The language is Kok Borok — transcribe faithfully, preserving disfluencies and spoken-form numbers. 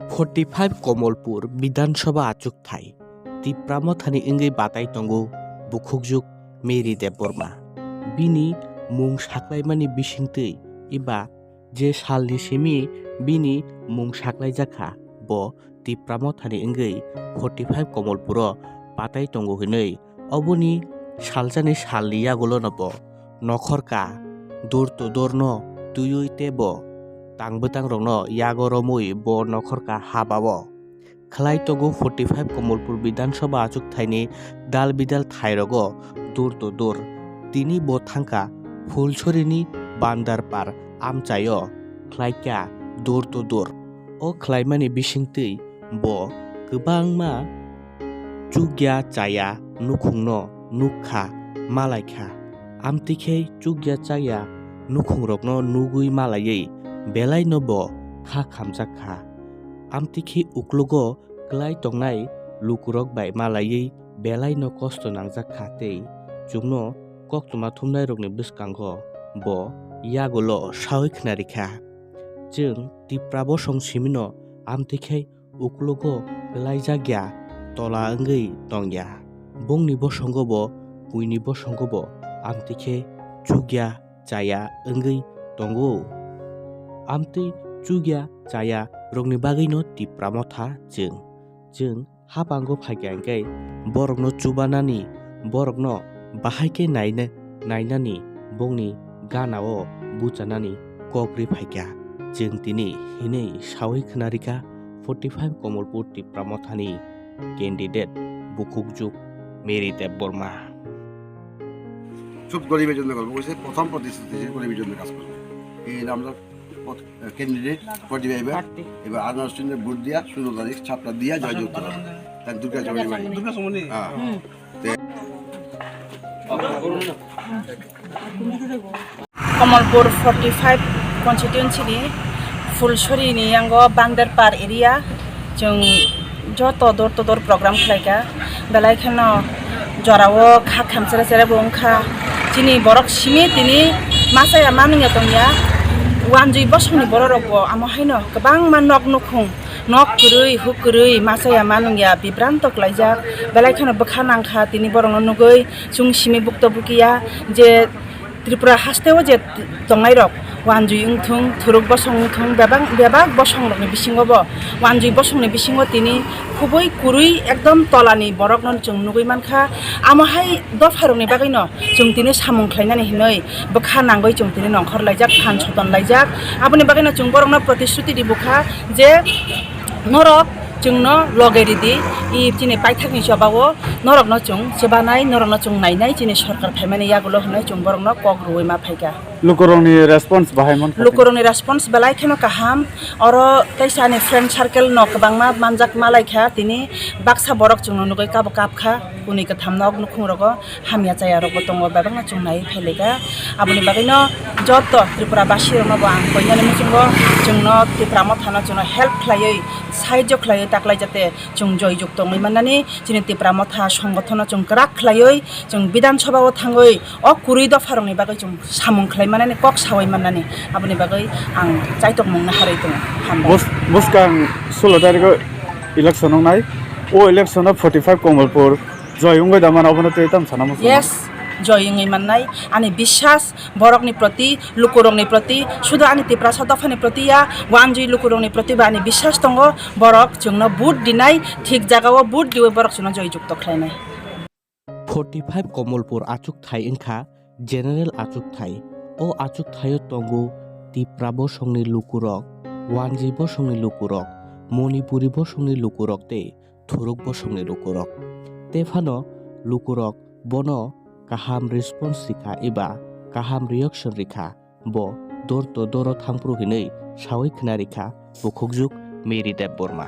Forty five Komolpur Bidhan Sabha achukthai Tipra Mothani wngwi batai tongo bukhukjuk Mary Debbarma. Bini mung saklaimani bisingtwi eba je salni simi bini mung saklaijakha, bo Tipra Mothani wngwi forty five Komolpuro batai tongo hinwi. Oboni salsani salni yagulono bo nokhorka door to door no twiwi tei bo tang bwtangrokno yago romwi bo nokhorka habao. Khlai tongo forty five Komolpur Bidhan Sabha achukthai ni dal bidal thai rogo door to door. Tini bo thangkha Phulsorini Bandarpar amchaio khlaikha door to door. O khlaimani bisingtwi bo kwbangma chukya chaya nukhungno nukha, malaikha. Amtwi khe chukya chaya nukhungrokno nugwi malaiwi belaino bo kha khamjakha. Amtwi khe uklogo klai tongnai lukurok bai malaiwi belaino kosto nangjakha tei chwngno koktwma thumnairokni bwskango bo yagulo sawi khna rikha. Chwng Tipra bosong simino amtwi khe uklogo kwlaijak ya, tola wngwi tong ya. Bongni bosongo bo, buini bosongo bo amtwi khe chukya chaya wngwi tongo. Amtwi chukya chaya rokni bagwino Tipra Motha chwng. Chwng hapango phaikha hwnkhe borokno chubanani, borokno bahai khe naina-, nainani bongni ganao buchanani kok ri phaikha. Chwng tini hinwi sawi khna rikha forty five Komolpur Tipra Mothani candidate bukhukjuk Mary Debbarma. খুব গরিবের জন্য করবো, বলছে প্রথম প্রতিশ্রুতি যে গরিবের জন্য কাজ করবো। এই নামটা ক্যান্ডিডেট প্রদীপ এবার, এবার আনার জন্য ভোট দিয়া ষোলো তারিখ ছাপটা দিয়া জয়যুক্ত হবে। তাই দুর্গা চৌধুরী বাড়ি। দুর্গা চৌধুরী? হ্যাঁ। Komolpur forty five constituency ni Phulsuri ni yango Bangderpar area, chwng joto door to door program khlaikha, belai kheno jorao kha kham chere chere bo wngkha. Chini borok simi tini masa ya manung ya tong ya, wanjui bosong ni borok rok bo amo haino kwbangma nok nukhung, nok kwrwi huk kwrwi masa ya manung ya, bibranto klaijak, belai kheno bwkha nangkha tini borok no nugwi. Chwng simi bukto bukiya je Tripura hasteo je tongnairok wanjui wngthung, thuruk bosong wngthung, bebak, bebak bosongrokni bisingo bo wanjui bosongni bisingo tini khubui kwrwi ekdom tolani borokno chwng nugui mankha. Amo hai dopharokni bagwino chwng tini samung khlainani hinwi bwkha nangwi chwng tini nongkhor laijak, phan soton laijak. Aboni bagwino chwng borokno protishruti ribukha je norok chwngno loge ridi, i chini paithakni chobao norokno chwng chubanai, norokno chwng nainai, chini sorkar phaimani yagulo hwnwi chwng borokno kok rwui ma phaikha. Lukurokni response bahai mankha? Lukurokni response belai kheno kaham. Oro teisa ani friend circle no kwbangma manjak malaikha, tini baksa borok chwngno nugui kabo kapkha, kwnwi kwtham nok nukhungrogo. Hamya chaya rokbo tongo, bebakno chwng naiwi phailaikha. Aboni bagwino joto Tripura basi rokno bo ang koinani muchungo chwngno Tipra Mothano chwngno help khlaiwi, sahajyo khlaiwi taklai jate chwng joyjukto wngwi mannani, chini Tipra Motha songothono chwng kwrak khlaiwi chwng Bidhan Sabha o thangwi o kwrwi dopha rokni bagwi chwng samung khlai mannani, kok sawi mannani, aboni bagwi ang chaitok mungno harwi tongo. Hambai. Bus-, buskang sullo tarikh o election wngnai. O election o forty five Komolpur joy wngwi da mano, obono tei tamo sana muchungo? Yes, joy wngwi mannai. Ani biswas borokni proti, lukurokni proti, sudu ani Tiprasa dophani proti ya, wanjui lukurokni proti ba ani biswas tongo, borok chwngno vote dinai, thik jagao vote diwi borok chwngno joy jukto khlainai. Forty five Komolpur achukthai wngkha general achukthai. O achukthaio tongo Tipra bosongni lukurok, Wanjwi bosongni lukurok, Manipuri bosongni lukurok tei Thuruk bosongni lukurok. Tephano lukurok bono kaham response rikha eba kaham reaction rikha, bo door to door o thangphuru hinwi sawi khna rikha bukhukjuk Mary Debbarma.